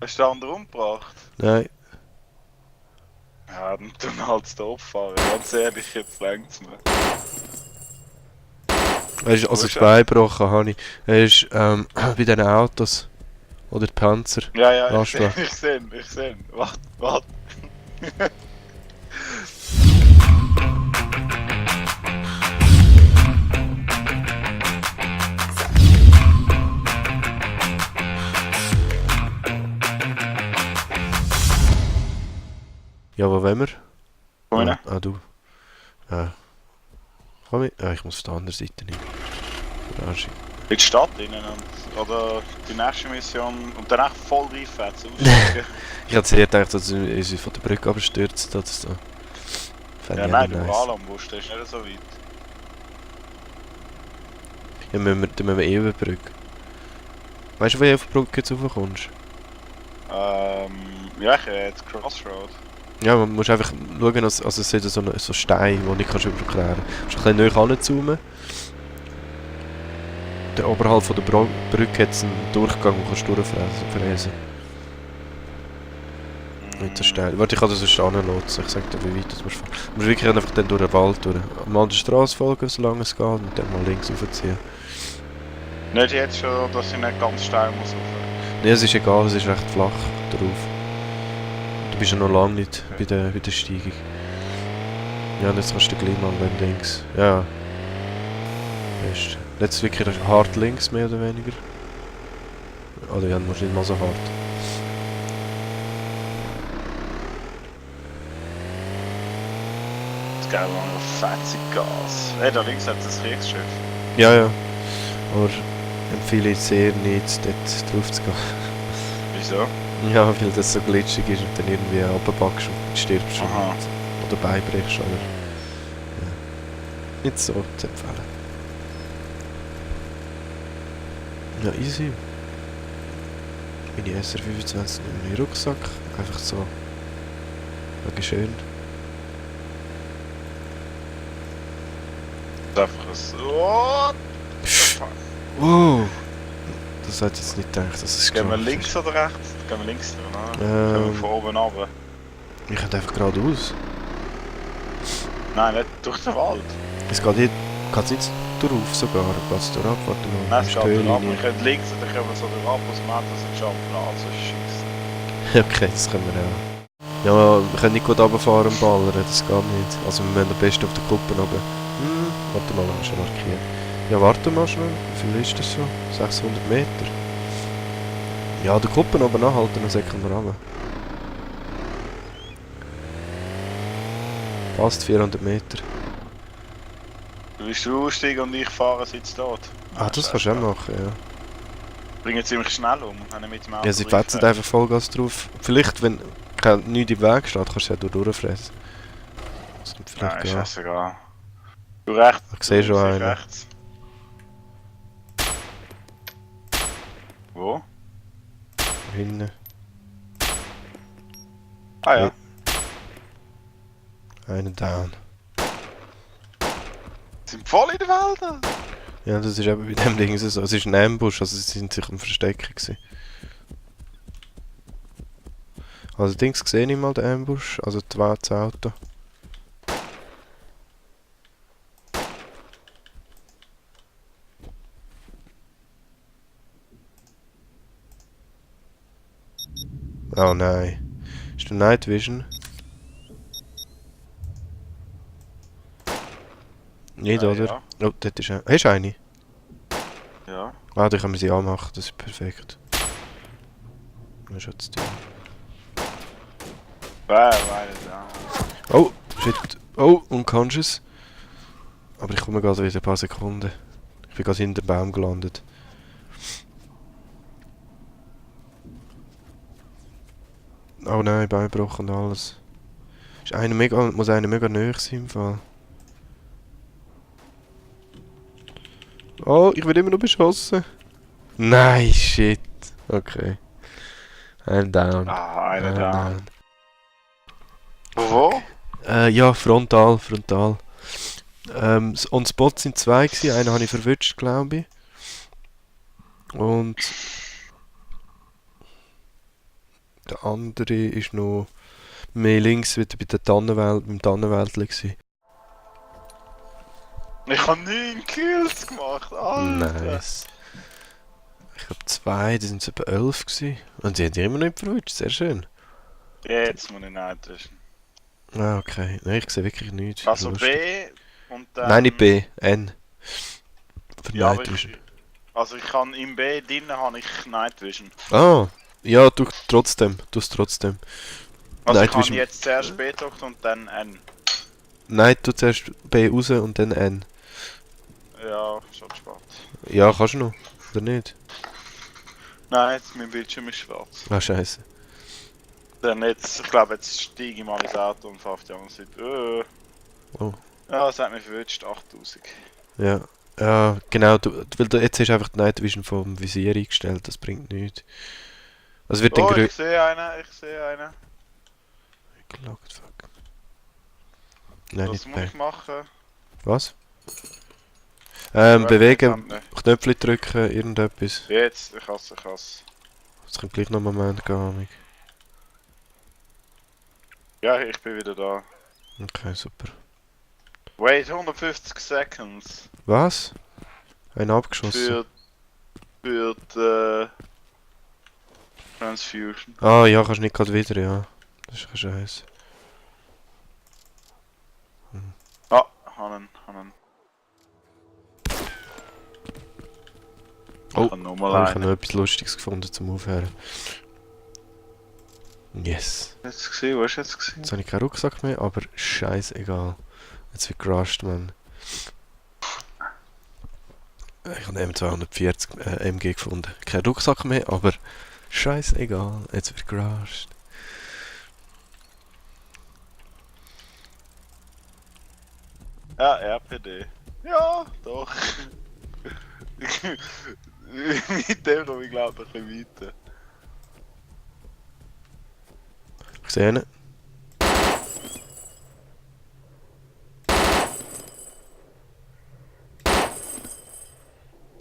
Hast du den anderen umgebracht? Nein. Ja, dann tun halt Stop fahren. Ganz ehrlich, jetzt längt's mir. Weißt, Wo also ist er? zwei gebrochen habe ich. Er ist bei diesen Autos. Oder die Panzer. Ja, ja, ich sehe, Lastwagen. ich sehe ihn, ich sehe ihn. Warte, warte. Ja, wo wollen wir? Komm rein. Du. Äh, komm ich? Ich muss auf der anderen Seite nicht. Arsch. In die Stadt rein oder die nächste Mission und danach voll reinfetzen, aussteigen. Ich hätte sehr gedacht, dass sie von der Brücke abstürzen oder so. Fände Ja, ich auch nein, nicht du nice. Alarm musst, der ist nicht so weit. Ja, dann müssen wir eh über die Brücke. Weißt du, wie du auf die Brücke jetzt raufkommst? Ja, ich jetzt Crossroad. Ja, man muss einfach schauen, also es ist so ein Stein, den du nicht kannst überqueren kannst. Du musst ein bisschen näher ranzoomen. Der oberhalb von der Brücke hat es einen Durchgang, wo du durchfräsen. Mit der Stein. Warte, ich kann das sonst anlotsen. Ich sag dir, wie weit du musst fahren. Du musst wirklich einfach dann durch den Wald durch. Mal die Straße folgen, solange es geht, und dann mal links raufziehen. Nicht jetzt schon, dass ich nicht ganz steil muss rauf. Ne, es ist egal, es ist recht flach drauf. Du bist ja noch lange nicht bei der Steigung. Ja, und jetzt kannst du gleich mal wenn links. Ja. Ist jetzt wirklich hart links, mehr oder weniger. Oder ja, muss nicht mal so hart. Jetzt geben wir noch fetzig Gas. Hey, da links hat es ein Kriegsschiff. Ja, ja. Aber empfehle ich sehr nicht, dort drauf zu gehen. Wieso? Ja, weil das so glitschig ist und dann irgendwie runterpackst und stirbst Aha. oder beibrichst, oder? Ja. Nicht so zu empfehlen. Ja, easy. Meine SR25 in meinen Rucksack. Einfach so. Okay, schön. Das ist einfach ein... What the fuck? Wow! Das hätte ich jetzt nicht gedacht, dass es Gehen wir geschafft links ist. oder rechts? Gehen wir links drin, oder? Gehen wir von oben runter? Ich könnte einfach geradeaus. Nein, nicht durch den Wald. Es geht nicht, geht's nicht drauf sogar, geht's da ab, warte mal, Nein, wo es ist geht die durch ab. Höhle? Wir können links und dann können wir so durch ab, was macht das ein Jumpen an, so scheiße. Okay, das können wir auch. Ja, wir können nicht gut runterfahren und ballern, das geht nicht. Also wir müssen am besten auf der Kuppe runter. Warte mal, schon markiert. Ja, warte mal schnell, wie viel ist das so? 600 Meter? Ja, der Kuppe oben anhalten, dann säckeln wir runter. Fast 400 Meter. Du willst aussteigen und ich fahre sitzt dort. Ah, das kannst du auch machen, ja. Bringen ziemlich schnell um, wenn ich mit dem Auto Ja, sie fetzen reinfahre. einfach Vollgas drauf. Vielleicht, wenn nichts im Weg steht, kannst du es ja durchfressen. Das könnte vielleicht Nein, gehen. scheißegal. Du rechts, Ich sehe schon ich einen. rechts. Wo? Hinten. Ah ja. Einen down. Sind voll in den Wäldern. Ja, das ist eben bei dem Ding so. Es ist ein Ambush, also sie sind sich am Verstecken gewesen. Also Dings sehe ich mal den Ambush, also das Auto. Oh nein. Ist der Night Vision? Nicht, oder? Ja. Oh, dort ist eine. Hast du eine? Ja. Ah, dann können wir sie anmachen, das ist perfekt. Das ist jetzt Weil, ja. Oh, shit. Oh, unconscious. Aber ich komme gerade wieder ein paar Sekunden. Ich bin gerade hinter dem Baum gelandet. Oh nein, Beinbruch und alles. Muss einer mega nahe sein im Fall. Oh, ich werde immer noch beschossen. Nein, shit. Okay. I'm down. Ah, einer I'm da. down. Wo? Ja, frontal. On Spot sind zwei gewesen. Einen habe ich verwünscht, glaube ich. Und... Der andere ist noch mehr links, wieder bei der Tannenwelt, beim Tannenwäldli gsi. Ich habe 9 Kills gemacht, Alter! Nice. Ich glaube 2, die sind so etwa 11 gsi. Und die haben dich immer noch nicht verwünscht, sehr schön. Jetzt muss ich nicht wissen. Ah, okay. Nein, ich sehe wirklich nichts. Also Lustig. B und dann... Nein, nicht B, N. Für Ja, Night aber Vision. also ich kann im B drinnen habe ich Night Vision. Ah, ja, du trotzdem. Du es trotzdem. Also Night ich kann Vision. jetzt zuerst B gedrückt und dann N. Nein, du zuerst B raus und dann N. Ja, schon spät. Ja, kannst du noch. Oder nicht? Nein, jetzt mein Bildschirm ist schwarz. Ah, scheiße. Dann jetzt, ich glaube jetzt steige ich mal ins Auto und fahre auf die andere Seite. Oh. Ja, es hat mich verwünscht, 8000. Ja. Ja, genau. Weil du jetzt hast du einfach die Night Vision vom Visier eingestellt, das bringt nichts. Also wird dann Oh, grün. ich sehe einen, ich sehe einen. Gelockt, fuck. Nein, Was nicht muss B. ich machen? Was? Ja, Bewegen, ich Knöpfchen drücken, irgendetwas. Jetzt, ich hasse. Es könnte gleich noch einen Moment gehen. Ja, ich bin wieder da. Okay, super. Wait, 150 seconds Was? Einen abgeschossen? für die Transfusion. Ah ja, kannst nicht gerade wieder, ja. Das ist kein Scheiß. Ah, Hannen. Oh, Nochmal ich habe einen. noch etwas Lustiges gefunden zum Aufhören. Yes. Jetzt gesehen, was hast du jetzt gesehen? Jetzt habe ich keinen Rucksack mehr, aber scheißegal. Jetzt wird gerusht, man. Ich habe einen M240 MG gefunden. Kein Rucksack mehr, aber scheißegal. Jetzt wird gerusht. Ja, RPD. Ja, doch. Mit dem komme ich glaube ich ein bisschen weiter. Ich sehe ihn.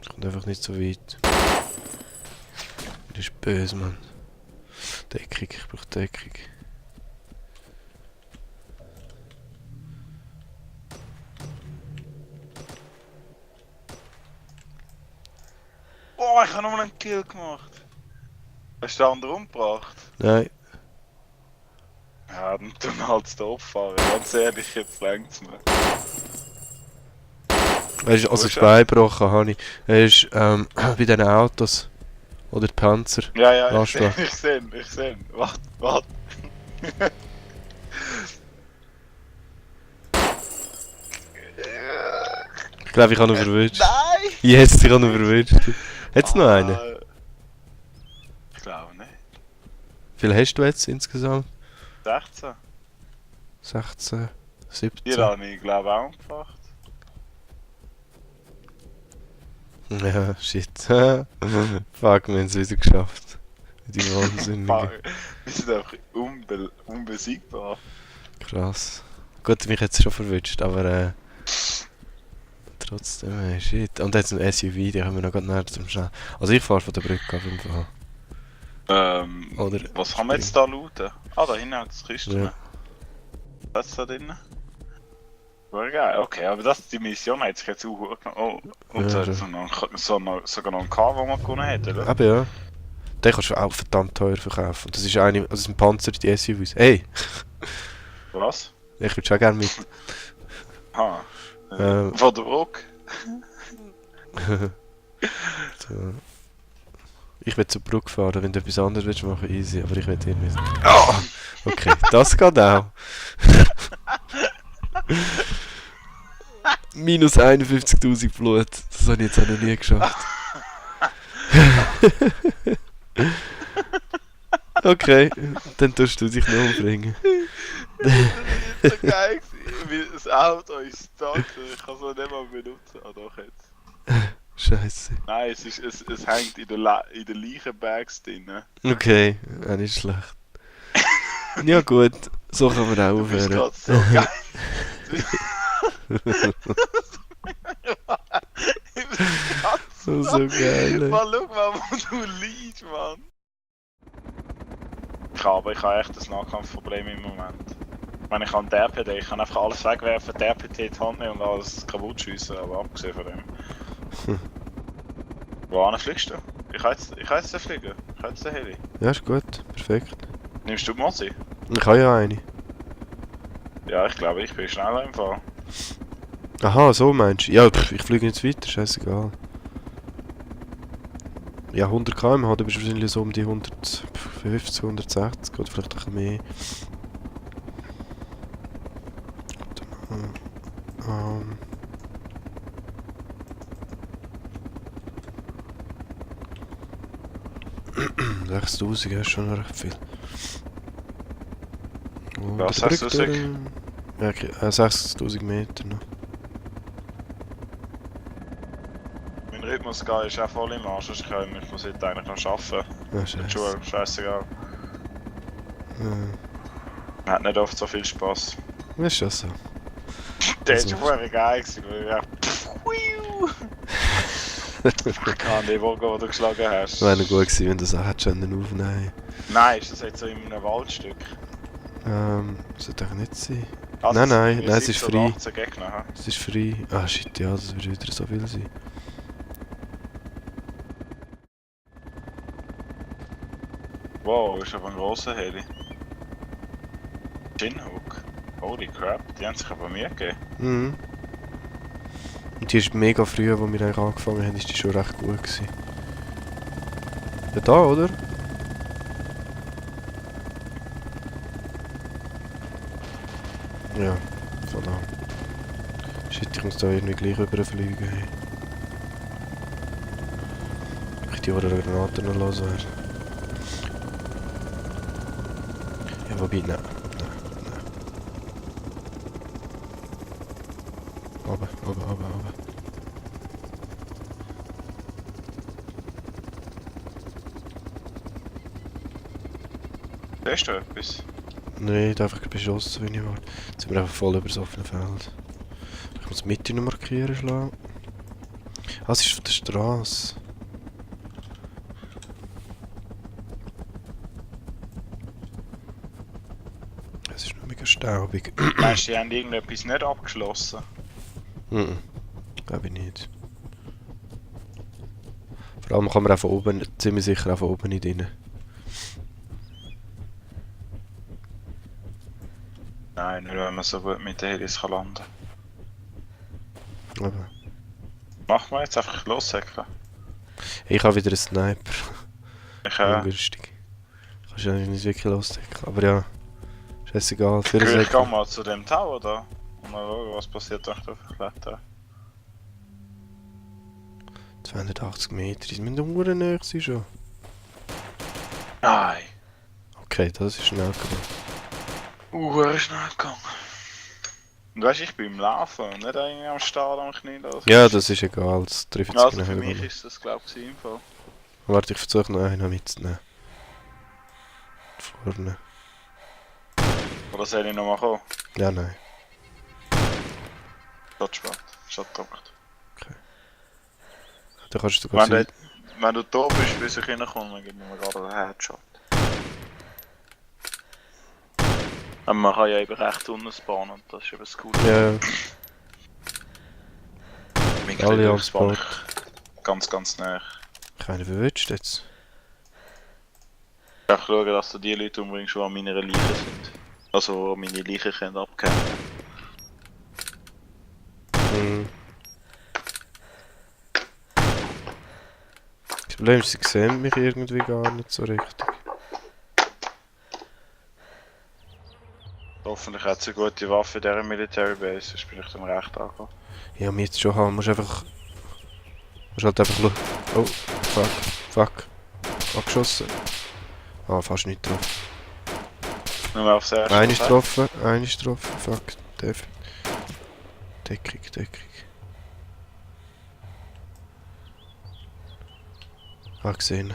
Kommt einfach nicht so weit. Das ist böse, Mann. Deckung, ich brauche Deckung. Oh, ich habe nochmal einen Kill gemacht. Hast du den anderen umgebracht? Nein, Ja, dann tun wir halt Stop fahren. Ganz ehrlich, jetzt längt's mir. weißt du, also Wo das ist er? Bein gebrochen habe ich. Er ist bei diesen Autos. Oder die Panzer. Ja, ich Lass sehe da. ich sehe ihn. Warte. Ich glaube, ich habe ihn verwünscht. Nein! Yes, ich habe ihn verwünscht. Hat's noch einen? Ich glaube nicht. Wie viel hast du jetzt insgesamt? 16. 16, Die 17? habe ich glaube auch gemacht. Ja, shit. Fuck, wir haben es wieder geschafft. Die Wahnsinnige. Wir sind einfach unbesiegbar. Krass. Gut, mich hat es schon verwünscht, aber trotzdem, shit. Und jetzt ein SUV, die haben wir noch ganz näher zum Schnell. Also ich fahre von der Brücke auf jeden Fall. Oder Was haben wir jetzt da looten? Ah, da hinten hat das Kisten. Ja. Was ist da drin? War geil, okay, aber die Mission hat sich jetzt auch gut genommen. Oh, und Ja, sogar noch ein Car, den man gewonnen hat, oder? Aber ja. Den kannst du auch verdammt teuer verkaufen. Das ist eine, also das sind Panzer, die SUVs. Hey! Was? Ich würde schon gerne mit. Ah. Ähm. Von der Brücke? So. Ich will zur Brücke fahren, wenn du etwas anderes willst machen, easy, aber ich will hier nicht. Oh! Okay, das geht auch. Minus 51.000 Blut, das habe ich jetzt auch noch nie geschafft. Okay, dann tust du dich noch umbringen. Das ist so geil gewesen, weil das Auto ist da, ich kann es noch nicht mal benutzen. Ah doch jetzt. Scheiße. Nein, es hängt in der Leichenbags drin. Okay, auch nicht schlecht. Ja gut, so kann man auch Du bist aufhören. gerade so geil. Ich bin ganz So geil. ey. Mann, schau mal, wo du liegst, Mann. Aber ich habe echt ein Nahkampfproblem im Moment. Ich meine, ich habe einen DRPD, ich kann einfach alles wegwerfen, DRPD in die Hand nehmen und alles kaputt schiessen, aber abgesehen von dem. Wohin fliegst du? Ich kann jetzt fliegen. Ich kann jetzt den Heli. Ja, ist gut. Perfekt. Nimmst du die Mozi? Ich habe ja eine. Ja, ich glaube, ich bin schneller im Fall. Aha, so meinst du? Ja, ich fliege jetzt weiter, scheißegal. Ja, 100 km/h, du bist wahrscheinlich so um die 150, 160 oder vielleicht ein bisschen mehr. Ähm. 6000 ist schon recht viel. Oh, Was der hast du Brücke, gesagt? Ja, okay, 60.000 Meter noch. Mein Rhythmus ist auch voll im Arsch, ich muss heute eigentlich noch arbeiten. Ah, Mit scheiße. Schule, scheißegal. Man Man hat nicht oft so viel Spaß. ist das so. Der Das ist schon war's. vorher geil gewesen, weil ja. Ich kann die Woche, die du geschlagen hast. Wäre noch gut gewesen, wenn du das auch hättest aufnehmen. Nein, ist das jetzt so in einem Waldstück? Sollte eigentlich nicht sein. Also, Nein, wir es sind ist so frei. 18 Gegner, hä? Es ist frei. Ah shit, ja, das wird wieder so viel sein. Wow, ist aber ein grosser Heli. Chinhook. Holy crap, die haben sich aber mir gegeben. Mhm. Und die ist mega früh, als wir eigentlich angefangen haben, ist die schon recht gut gewesen. Ja, da, oder? Ja, von da. Shit, ich muss da irgendwie gleich überfliegen. Hey. Ich die oder Granaten noch los wäre. Ja, wobei, nein. Oben. Siehst du etwas? Nein, ich habe einfach beschossen, wenn ich war. Jetzt sind wir einfach voll über das offene Feld. Ich muss die Mitte noch markieren schlagen. Ah, es ist von der Straße. Es ist nur mega staubig. Meinst du, die haben irgendetwas nicht abgeschlossen? Mhm. Glaube ich nicht. Vor allem kann man auch von oben, ziemlich sicher auch von oben nicht rein. Nein, nur wenn man so gut mit den Helis kann landen. Aber Machen wir jetzt einfach lossäckeln. ich habe wieder einen Sniper. Ich Ungünstig. Kannst du eigentlich nicht wirklich losdecken. Aber ja, scheißegal. Für ich gehe mal zu dem Tower da. Und mal schauen, was passiert, wenn ich da verklettern. 280 Meter, die sind nur näher schon. Nein! Okay, das ist schnell gegangen. Er ist schnell gegangen. Und weißt du, ich bin im Laufen und nicht irgendwie am Start am Knie. Ja, das ist egal, das trifft sich Also für mich nachher. ist das, glaube ich, im Fall. Warte, ich versuche noch einen mitzunehmen. Vorne. Oder soll ich nochmal kommen? Ja, nein. Schon spät. Schon gedruckt. Da kannst du sogar Wenn du da bist, bis ich reinkomme, dann gebe ich mir gerade einen Headshot. Aber man kann ja eben recht unten spawnen und das ist eben das Coole. Ja, Mit alle am spawn Spot. ich ganz näher. Keiner verwünscht jetzt. Ich schaue, dass du die Leute umbringst, die an meiner Leiche sind. Also, die meine Leiche können abkämpfen. Mhm. Das Problem ist, sie sehen mich irgendwie gar nicht so richtig. Hoffentlich hat sie eine gute Waffe in dieser Military Base, sonst bin ich dann recht angekommen. Ja, mir jetzt schon haben, musst halt einfach schauen. Oh, fuck. Abgeschossen. Ah, fast nicht getroffen. Nur aufs erste. Eine ist getroffen, fuck. Deckung. Ah, gesehen.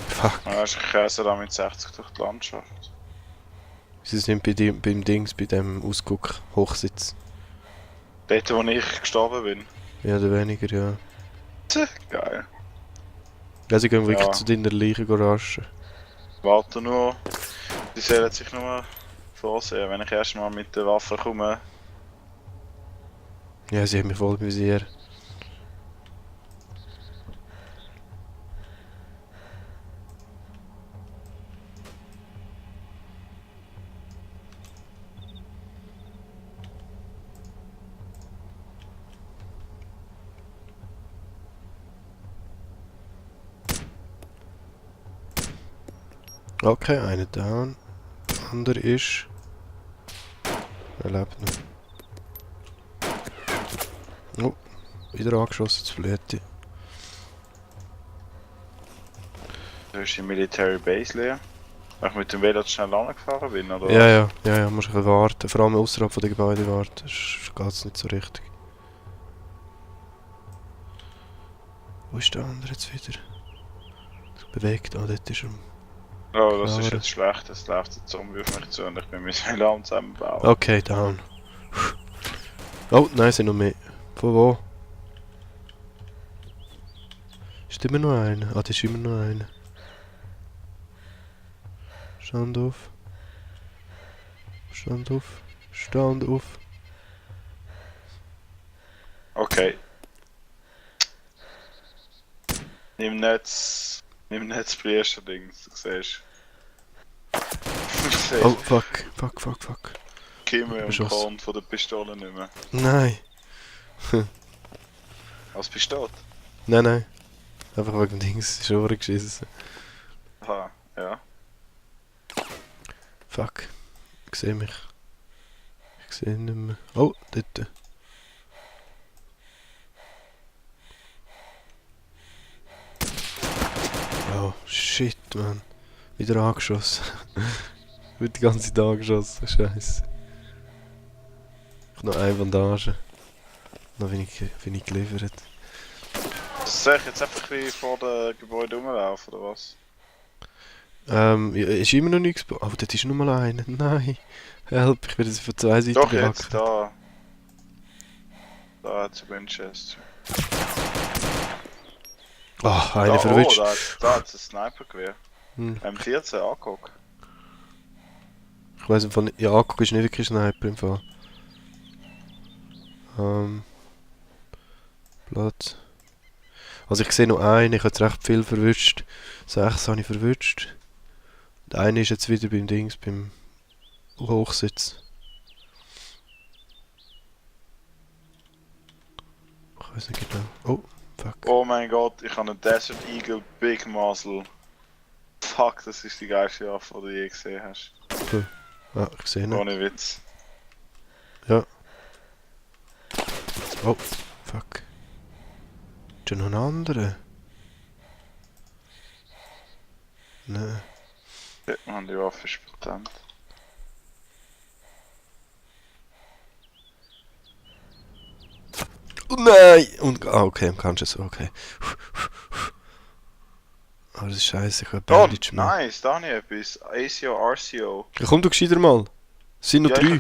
Fuck. Ja, ich käse da mit 60 durch die Landschaft. Sie sind bei dem Ausguck Hochsitz. Dort, wo ich gestorben bin. Mehr oder weniger, ja. Geil. Ja, sie gehen wirklich Ja. zu deiner Leichengarage. Warte nur. Die sollen sich nur vorsehen, wenn ich erst mal mit der Waffe komme. Ja, sie haben mich voll im Visier. Okay, einer down. Der andere ist... Er lebt noch. Oh, wieder angeschossen, zu Flöte. Da ist die Military Base leer. Wenn ich mit dem Velo schnell angefahren bin, oder? Ja, musst ein bisschen warten. Vor allem außerhalb der Gebäude warten. Sonst geht's nicht so richtig. Wo ist der andere jetzt wieder? Das bewegt, dort ist er. Oh, das ist Klar. jetzt schlecht. Es läuft ein Zombie auf mich zu und ich bin mit meinem Alarm zusammenbauen. Okay, down. Oh, nein, sind noch mehr. Von wo? Ist immer noch einer? Ah, das ist immer noch einer. Stand auf. Stand auf. Stand auf. Okay. Nimm nicht das erste Ding, du siehst. Du siehst, Oh, fuck. Kimme und Beschossen. Korn von der Pistole nicht mehr. Nein. Was Pistole? Nein. Einfach wegen dem Dings. Ist geschissen. Aha, ja. Fuck. Ich sehe mich. Ich sehe ihn nicht mehr. Oh, dort. Oh, shit, man. Wieder angeschossen. Wird die ganze Zeit angeschossen. Scheiße. Ich habe noch eine Bandage. Dann bin ich geliefert. Soll ich jetzt einfach ein bisschen vor dem Gebäude rumlaufen, oder was? Ja, ist immer noch nichts. Aber dort ist nur mal einer. Nein. Help, ich werde jetzt von zwei Seiten Doch, jetzt, gehackt. da. Da hat's Winchester. Ach, einer Da, verwünscht. Oh, da hat's ein Snipergewehr. Hm. M14, anguck. Ich weiss im Fall nicht. Ja, angucken ist nicht wirklich Sniper im Fall. Platz. Also ich sehe noch einen, ich habe jetzt recht viel verwünscht. 6 habe ich verwünscht. Der eine ist jetzt wieder beim Dings, beim Hochsitz. Ich weiß nicht genau. Oh, fuck. Oh mein Gott, ich habe einen Desert Eagle Big Muzzle. Fuck, das ist die geilste Waffe, die du je gesehen hast. Ah, ich sehe ihn. Ohne Witz. Oh, fuck. Ist da noch ein anderer? Nein. Ja, man, die Waffe ist potent. Oh nein! Und, okay, kannst du es, okay. Aber das ist scheiße, ich habe Oh, Bandage mehr. nice, da habe ich etwas. ACO, RCO. Ja, komm du gescheiter mal. Es sind noch Ja, 3.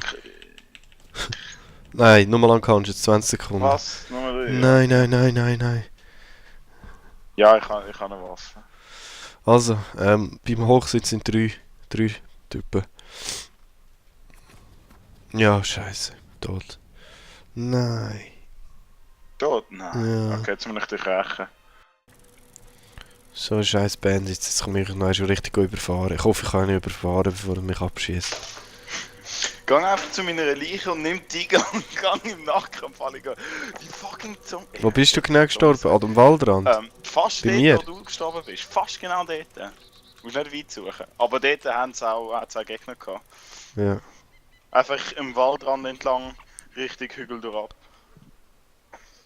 Nein, nur mal lang kannst du, jetzt 20 Sekunden. Was? Nummer 3? Nein. Ja, ich habe eine Waffe. Also, beim Hochsitz sind 3 Typen. Ja, scheiße. Tot. Nein. Tot? Nein. Ja. Okay, jetzt muss ich dich rächen. So ein scheiß Bandit, jetzt kann mich noch schon richtig überfahren. Ich hoffe, ich kann ihn überfahren, bevor er mich abschießt. Geh einfach zu meiner Leiche und nimm die und gang im Nahkampf alle. Die fucking Zombie. Wo bist du genau gestorben? An dem Waldrand? Fast Bei dort, mir? wo du gestorben bist. Fast genau dort. Du musst nicht weit suchen. Aber dort haben sie auch zwei Gegner gehabt. Ja. Einfach im Waldrand entlang, Richtung Hügel durchab.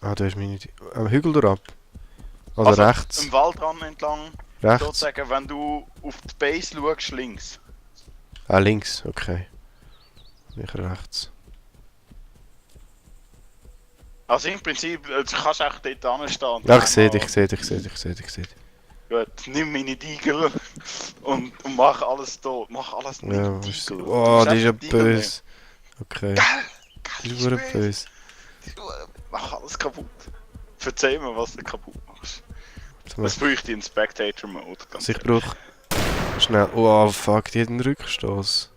Ah, da ist meine... Am Hügel durchab? Also rechts? Im Waldrand entlang, Rechts? sozusagen, wenn du auf die Base schaust, links. Ah, links, okay. Ich rechts. Also im Prinzip, du kannst auch dort anstehen. Ja, ich sehe dich. Gut, nimm meine Diegel und mach alles tot. Mach alles mit Ja, Diegel. oh, Du die ist ja musst einfach Diegel nehmen. böse. Okay. Die ist Geil, wirklich böse. Mach alles kaputt. Verzeih mir, was du kaputt machst. Was bräuchte ich in Spectator-Mode? Also ich brauche... Schnell... Oh fuck, die hat einen Rückstoß.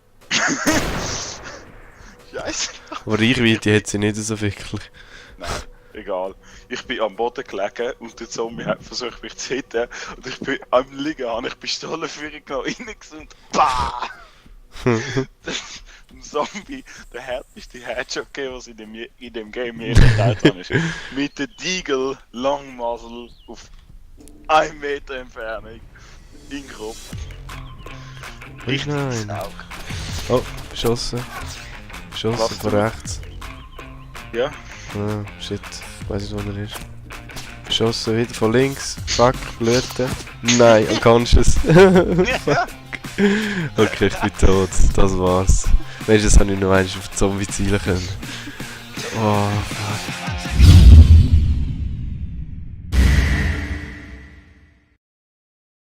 Scheiße. Aber Reichweite hat sie nicht so wirklich. Nein, egal. Ich bin am Boden gelegen und der Zombie hat versucht mich zu hitten. Und ich bin am Liegen, habe ich Pistolenführung genommen, reingesundet. Bah! Ein Zombie, der härteste Headshot gegeben, was in dem Game je geteilt habe. Mit der Deagle Long Muzzle auf 1 Meter Entfernung in den Kopf. Richtig nein. Saug. Oh, beschossen. Beschossen Was von du? rechts. Ja. Ah, shit. Ich weiss nicht, wo er ist. Beschossen wieder von links. Fuck, blöde. Nein, unconscious. Fuck. Okay, ich bin tot. Das war's. Weißt du, das habe ich noch einmal auf die Zombie zielen können. Oh,